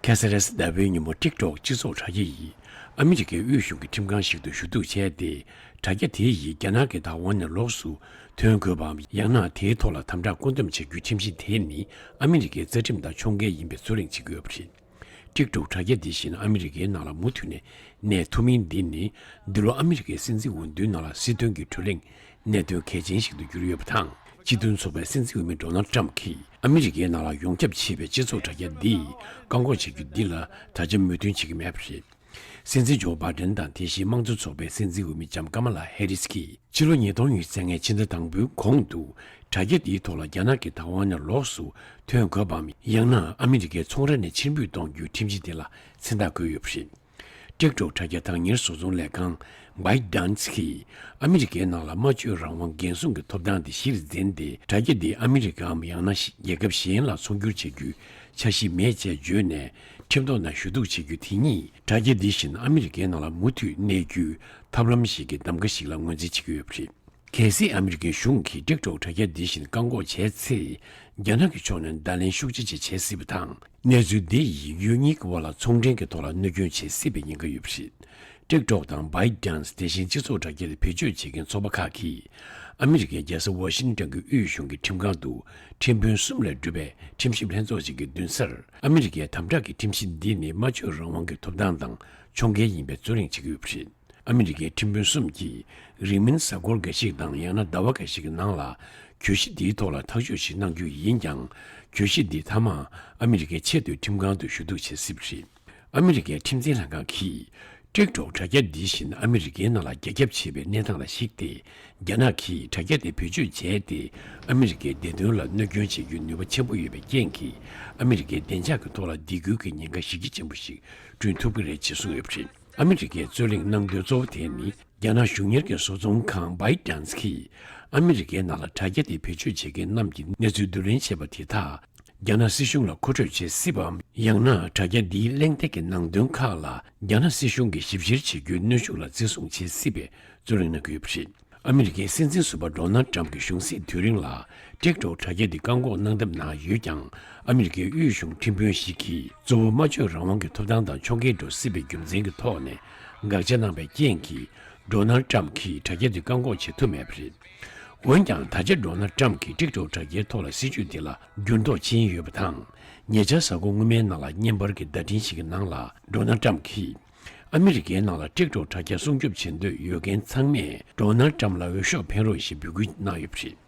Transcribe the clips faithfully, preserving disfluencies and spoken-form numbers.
ཁ་ས་རེས་ཟླ་བའི་ཉིན་མོ་ཊིག་ཊོག་སྤྱི་ཚོགས་དྲ་རྒྱ་ཡིས་ཨ་མི་རི་ཀའི་དབུས་གཞུང་གི་ཁྲིམས་ཁང་ཞིག་ཏུ་ཞུ་གཏུག་བྱས་ཏེ། དྲ་རྒྱ་དེ་ཡིས་རྒྱ་ནག་གི་བདག་དབང་ནས་ལོགས་སུ་ཐོན་དགོས་པའམ། ཡང་ན་དེའི་ཐོག་ལ་དམ་དྲག་བཀོད་འདོམས་བྱ་རྒྱུའི་ཁྲིམས་གཞི་དེ་ནི་ཨ་མི་རི་ཀའི་རྩ་ཁྲིམས་དང་ཕྱོགས་འགལ་ཡིན་པའི་རྩོད་གླེང་བྱེད་ཀྱི་ཡོད་པ་རེད། ཊིག་ཊོག་དྲ་རྒྱ་འདི་བཞིན་ཨ་མི་རི་ཀའི་ནང་ལ་མུ་མཐུད་ནས་གནས་ཐུབ་མིན་འདི་ནི། འདི་ལོ་ཨ་མི་རི་ཀའི་སྲིད་འཛིན་འོས་བསྡུའི་ནང་ལ་སྲིད་དོན་གྱི་གྲོས་གླེང་གནད་དོན་གལ་ཆེན་ཞིག་ཏུ་གྱུར་ཡོད་པ་དང་། སྤྱི་མཐུན་ཚོགས་པའི་སྲིད་འཛིན་འོས་མི་ཌོ་ནལ་ཊམ་གྱིས་ཨ་མི་རི་ཀའི་ནང་ལ་ཡོངས་ཁྱབ་ཆེ་བའི་སྤྱི་ཚོགས་དྲ་རྒྱ་འདིས་བཀག་འགོག་བྱ་རྒྱུ་འདི་ལ་ད་ཆ་མོས་མཐུན་བྱེད་ཀྱི་མེད་པ་རེད། སྲིད་འཛིན་ཇོ་བྷའི་ཌེན་དང་དེ་བཞིན་དམངས་གཙོ་ཚོགས་པའི་སྲིད་འཛིན་འོས་མི་ལྕམ་ཀ་མ་ལ་ཧེ་རིས་ཀྱིས་ཕྱི་ལོ་ཉིས་སྟོང་ཉི་ཤུ་རྩ་ལྔའི་ཕྱི་ཟླ་དང་པོའི་གོང་དུ། དྲ་རྒྱ་འདིའི་ཐོག་ལ་རྒྱ་ནག་གི་བདག་དབང་ནས་ལོགས་སུ་ཐོན་དགོས་པའམ། ཡང་ན་ཨ་མི་རི་ཀའི་ཚོང་ར་ནས་ཕྱིར་འབུད་གཏོང་རྒྱུའི་ཁྲིམས་གཞི་དེ་ལ་མཚན་རྟགས་བཀོད་ཡོད་པ་རེད། ཊིག་ཊོག་དྲ་རྒྱ་བདག་གཉེར་བཟོ་ཚོང་ལས་ཁང་བྷའི་ཌན་སི་གིས་ཨ་མི་རི་ཀའི་ནང་ལ་སྨྲ་བརྗོད་རང་དབང་འགན་སྲུང་གི་ཐོབ་ཐང་དེ་གཞིར་འཛིན་ཏེ། དྲ་རྒྱ་འདི་ཨ་མི་རི་ཀའམ་ཡང་ན་རྒྱལ་ཁབ་གཞན་ལ་ཚོང་སྒྱུར་བྱ་རྒྱུའི་འཆར་གཞི་མེད་ཅེས་བརྗོད་ནས། ཁྲིམས་ཐོག་ནས་ཞུ་གཏུག་བྱེད་རྒྱུ་དེ་ཉིད་དྲ་རྒྱ་འདི་བཞིན་ཨ་མི་རི་ཀའི་ནང་ལ་མུ་མཐུད་གནས་རྒྱུའི་ཐབས་ལམ་ཞིག་གི་གདམ་ག་ཞིག་ལ་ངོས་འཛིན་བྱེད་ཀྱི་ཡོད་པ་རེད། གལ་སྲིད་ཨ་མི་རི་ཀའི་གཞུང་གིས་ཊིག་ཊོག་དྲ་རྒྱ་འདི་བཞིན་བཀག་འགོག་བྱས་ཚེ། རྒྱ་ནག་གི་ཕྱོགས་ནས་བརྡ་ལན་ཤུགས་ཆེ་ཅིག་བྱེད་སྲིད་པ་དང་། གནས་ཚུལ་འདི་ཡིས་ཡུལ་གཉིས་ཀྱི་དབར་ལ་ཚོང་འབྲེལ་གྱི་ཐོག་ལ་གནོད་སྐྱོན་བྱེད་སྲིད་པའི་ཉེན་ཁ་ཡོད་པ་རེད། ཊིག་ཊོག་དང་བྷའི་ཌན་སི་དེ་བཞིན་སྤྱི་ཚོགས་དྲ་རྒྱ་དེ་བེད་སྤྱོད་བྱེད་མཁན་ཚོགས་པ་ཁག་གིས། ཨ་མི་རི་ཀའི་རྒྱལ་ས་ཝ་ཤིང་ཊོན་གྱི་དབུས་གཞུང་གི་ཁྲིམས་ཁང་དུ་ཁྲིམས་དཔོན་གསུམ་ལས་གྲུབ་པའི་ཁྲིམས་ཞིབ་ལྷན་ཚོགས་ཤིག་གི་མདུན་སར། ཨ་མི་རི་ཀའི་དམ་དྲག་གི་ཁྲིམས་གཞི་འདི་ནི་སྨྲ་བརྗོད་རང་དབང་གི་ཐོབ་ཐང་དང་ཕྱོགས་འགལ་ཡིན་པའི་རྩོད་གླེང་བྱེད་ཀྱི་ཡོད་པ་རེད། ཨ་མི་རི་ཀའི་ཁྲིམས་དཔོན་གསུམ་གྱིས་རིང་མིན་གཟའ་འཁོར་འགའ་ཞིག་དང་ཡང་ན་ཟླ་བ་འགའ་ཞིག་གི་ནང་ལ་གྱོད་གཞི་འདིའི་ཐོག་ལ་ཐག་གཅོད་ཞིག་གནང་རྒྱུ་ཡིན་ཀྱང་། གྱོད་གཞི་འདི་མཐའ་མ་ཨ་མི་རི་ཀའི་ཆེས་མཐོའི་ཁྲིམས་ཁང་དུ་ཞུ་གཏུག་བྱེད་སྲིད་པ་རེད། ཨ་མི་རི་ཀའི་ཁྲིམས་འཛིན་ལྷན་ཁང་གིས། ཊིག་ཊོག་དྲ་རྒྱ་འདི་བཞིན་ཨ་མི་རི་ཀའི་ནང་ལ་རྒྱ་ཁྱབ་ཆེ་བའི་གནས་སྟངས་ལ་གཞིགས་ཏེ། རྒྱ་ནག་གིས་དྲ་རྒྱ་དེ་བེད་སྤྱོད་བྱས་ཏེ། ཨ་མི་རི་ཀའི་བདེ་དོན་ལ་གནོད་སྐྱོན་བྱེད་རྒྱུའི་ནུས་པ་ཆེན་པོ་ཡོད་པའི་རྐྱེན་གྱིས། ཨ་མི་རི་ཀའི་བདེ་འཇགས་ཀྱི་ཐོག་ལ་སྡིགས་སྐུལ་གྱི་ཉེན་ཁ་གཞི་རྒྱ་ཆེན་པོ་ཞིག་བསྐྲུན་ཐུབ་ཀྱི་རེད་ཅེས་གསུངས་ཡོད་པ་རེད། ཨ་མི་རི་ཀས་རྩོད་གླེང་གནང་འདོད་གཙོ་བོ་དེ་ནི། རྒྱ་ནག་གཞུང་གཉེར་གྱི་བཟོ་ཚོང་ཁང་བྷའི་ཌན་སི་གིས། ཨ་མི་རི་ཀའི་ནང་ལ་དྲ་རྒྱ་དེ་བེད་སྤྱོད་བྱེད་མཁན་རྣམས་ཀྱི་གནས་ཚུལ་བསྡུ་ལེན་བྱས་པ་དེ་དག་རྒྱ་ནག་སྲིད་གཞུང་ལ་མཁོ་སྤྲོད་བྱེད་སྲིད་པའམ། ཡང་ན་དྲ་རྒྱ་འདིའི་གླེང་སྟེགས་ཀྱི་ནང་དོན་ཁག་ལ་རྒྱ་ནག་སྲིད་གཞུང་གིས་ཞིབ་བཤེར་བྱེད་རྒྱུའི་གནོན་ཤུགས་ལ་བརྩི་སྲུང་བྱེད་སྲིད་པའི་རྩོད་གླེང་གནང་གི་ཡོད་པ་རེད། ཨ་མི་རི་ཀའི་སྲིད་འཛིན་ཟུར་པ་ཌོ་ནལ་ཊམ་གྱི་གཞུང་སྲིད་དུས་རིང་ལ། ཊིག་ཊོག་དྲ་རྒྱ་འདི་བཀག་འགོག་གནང་ཐབས་གནང་ཡོད་ཀྱང་། ཨ་མི་རི་ཀའི་དབུས་གཞུང་ཁྲིམས་དཔོན་ཞིག་གིས་གཙོ་བོ་སྨྲ་བརྗོད་རང་དབང་གི་ཐོབ་ཐང་དང་ཕྱོགས་འགལ་འགྲོ་སྲིད་པའི་རྒྱུ་མཚན་གྱི་ཐོག་ནས་དགག་བྱ་གནང་པའི་རྐྱེན་གྱིས། ཌོ་ནལ་ཊམ་གྱིས་དྲ་རྒྱ་འདི་བཀག་འགོག་བྱེད་ཐུབ་མེད་པ་རེད། འོན་ཀྱང་། ད་ཆ་ཌོ་ནལ་ཊམ་གྱིས་ཊིག་ཊོག་དྲ་རྒྱའི་ཐོག་ལ་སྲིད་བྱུས་དེ་ལ་འགྱུར་ལྡོག་ཕྱིན་ཡོད་པ་དང་། ཉེ་ཆར་གཟའ་འཁོར་སྔོན་མའི་ནང་ལ་བརྙན་པར་གྱི་བརྡ་འཕྲིན་ཞིག་གི་ནང་ལ། ཌོ་ནལ་ཊམ་གྱིས་ཨ་མི་རི་ཀའི་ནང་ལ་ཊིག་ཊོག་དྲ་རྒྱ་སྲུང་སྐྱོབ་བྱེད་འདོད་ཡོད་མཁན་ཚང་མས་ཌོ་ནལ་ཊམ་ལ་འོས་ཤོག་འཕེན་རོགས་ཞེས་འབོད་སྐུལ་གནང་ཡོད་པ་རེད།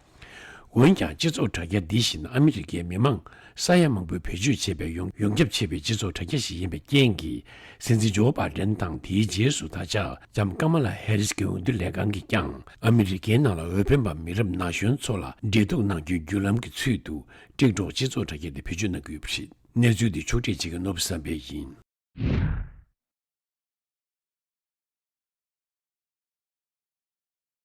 འོན་ཀྱང་། སྤྱི་ཚོགས་དྲ་རྒྱ་འདི་བཞིན་ཨ་མི་རི་ཀའི་མི་མང་ས་ཡ་མང་པོས་བེད་སྤྱོད་བྱེད་པའི་ཡོངས་ཡོངས་ཁྱབ་ཆེ་བའི་སྤྱི་ཚོགས་དྲ་རྒྱ་ཞིག་ཡིན་པའི་རྐྱེན་གྱིས། སྲིད་འཛིན་ཇོ་བྷའི་ཌེན་དང་དེའི་རྗེས་སུ་ད་ཆ་ལྕམ་ཀ་མ་ལ་ཧེ་རིས་ཀྱི་འོས་བསྡུ་ལས་ཁང་གིས་ཀྱང་། ཨ་མི་རི་ཀའི་ནང་ལ་འོས་འཕེན་པ་མི་རབས་ན་གཞོན་ཚོ་ལ་འབྲེལ་གཏུག་གནང་རྒྱུའི་བརྒྱུད་ལམ་གྱི་ཚུལ་དུ། ཊིག་ཊོག་སྤྱི་ཚོགས་དྲ་རྒྱ་དེ་བེད་སྤྱོད་གནང་གི་ཡོད་པ་རེད། གནས་ཚུལ་འདི་ཕྱོགས་སྒྲིག་བྱེད་མཁན་ནོར་བུ་བསམ་འཕེལ་ཡིན།